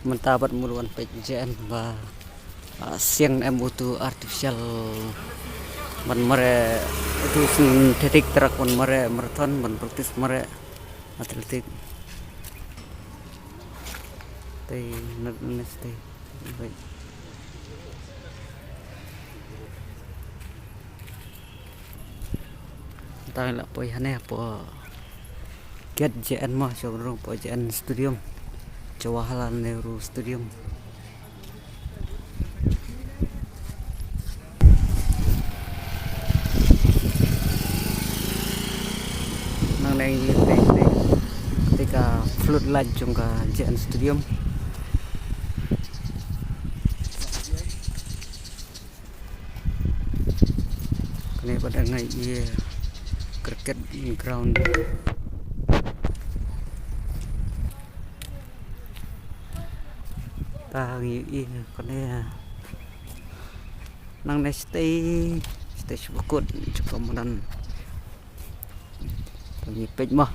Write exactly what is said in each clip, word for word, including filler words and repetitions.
Mynta bad mut wan peit J N ba, ah, siang em utu artificial ban mareh, utu synthetic track ban mareh marathon, ban practice mareh athletic. Tei nat nat tei. Wait. Tang la poi hane po. Kiat J N ma, sho rung po J N Stadium. Jawaharlal Nehru Stadium. Nangne ïa te, te, te ka floodlight jong ka J N Stadium. Kane pat dang ai ïa cricket ground. Ta ngi ïa kane. Nangne shatei, shatei sha ba kut, jaka madan. Ngi peit mo.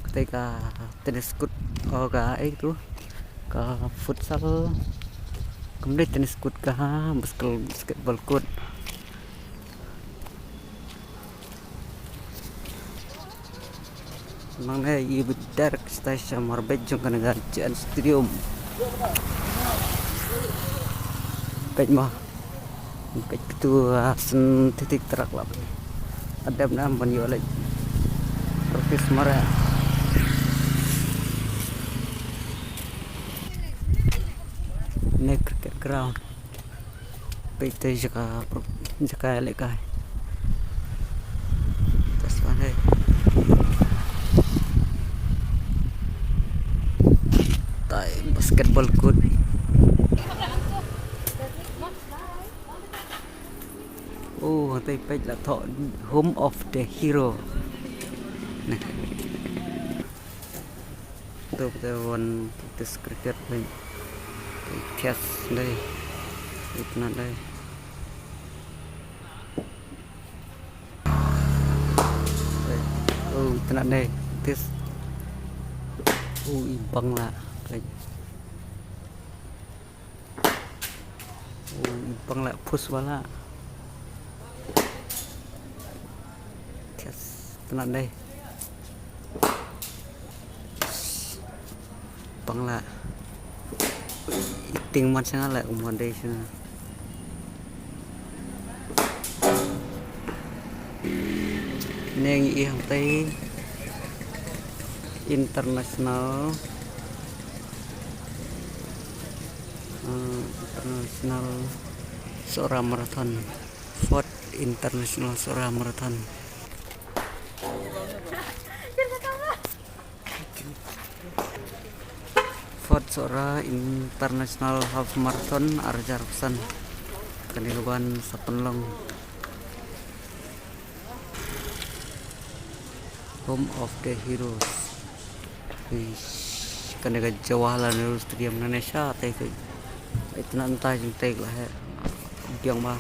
Kata ka tennis court, oh, ka, eh, tu. Ka futsal. Kam dei tennis court ka, basket, basketball court. Nangne ïa bad direct sha marbet jong kane ka J N Stadium. Peit mo. Peit katu, ah, synthetic track la. Adep na ban ïoh leh practice mareh. Ne cricket ground. Peit te jaka, jaka lehkai. Tas pan hai. Tai basketball court. Oh, tai peit la thoh Home of the Hero. Neh. Tu te wan practice cricket peit. Thias dei. Itna dei. Oh, itna dei. Thias. Oh, i bang la. Peit. Oh, i bang la, push bala. Thias, tnat dei. Bang la. I ting man sha nga la, um, man dei sha nga. Neng i hangtai international, uh, international Sohra Marathon, fourth international Sohra Marathon. Fourth Sohra International Half Marathon ar hajar arphew san. Kane ka ban sa pynlong. Home of the Heroes. Eish, kane ka Jawaharlal Nehru Stadium nangne sha tai tu. Ai tnat mynta jingtai la he. Biang ba.